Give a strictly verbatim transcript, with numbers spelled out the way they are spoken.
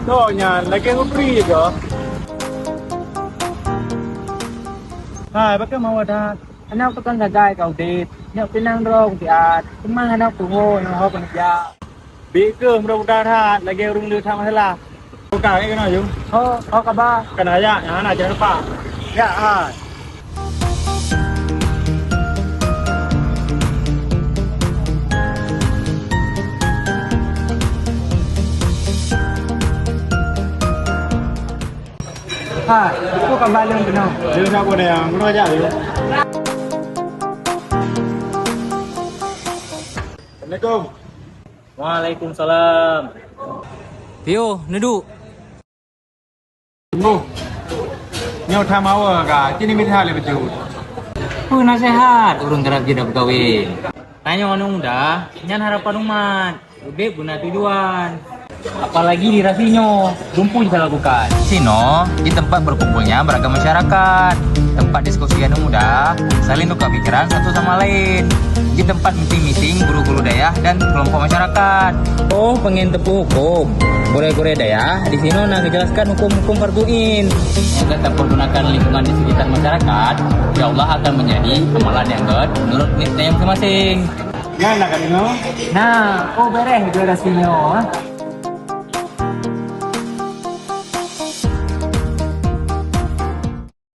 Toh nyan, lagèe ngon pri kah? Hai, pakon meu'ah that. Aneuk tukang gagai ka udép. Nyoe pinang droe siat. Teuma aneuk tuho nyang ho keuneuk jak. Bèk kheueh mudah-mudahan that lagèe ureueng le that masalah. Buka lagèe keunoe ju. Ho, ho kaba. Kana jak nyang hana jangan lupa. Ya, hai. Ha, itu kaba lôn keunoe. Lôn saboh dayang, keunoe jak ju. Assalamualaikum. Waalaikumsalam. Piôh, neuduek. Tunggu. Nyoe that meu'ah kah, ci nibit that lé bacut. Peue naseuhat ureueng karab jeuet beukawén? Tanyoe aneuk muda, nyan harapan umat. Udép beuna tujuan. Apalagi di rasi nyoe, dumpeue jitalakukan. Sinoe di tempat berkumpulnya beragam masyarakat, tempat diskusi aneuk muda, saling tukar pikiran satu sama lain. Di tempat meeting-meeting guru-guru dayah dan kelompok masyarakat. Oh, pengen teupeu huköm? Gurée-gurée dayah di sinoe na geujelaskan huköm-huköm fardu ain. Semoga tapergunakan lingkungan di sekitar masyarakat, insya Allah akan menjadi amalan yang baik menurut niat dayah masing-masing. Nyan na ka deungoe? Na, oh, beres dua rasi nyoe, ah.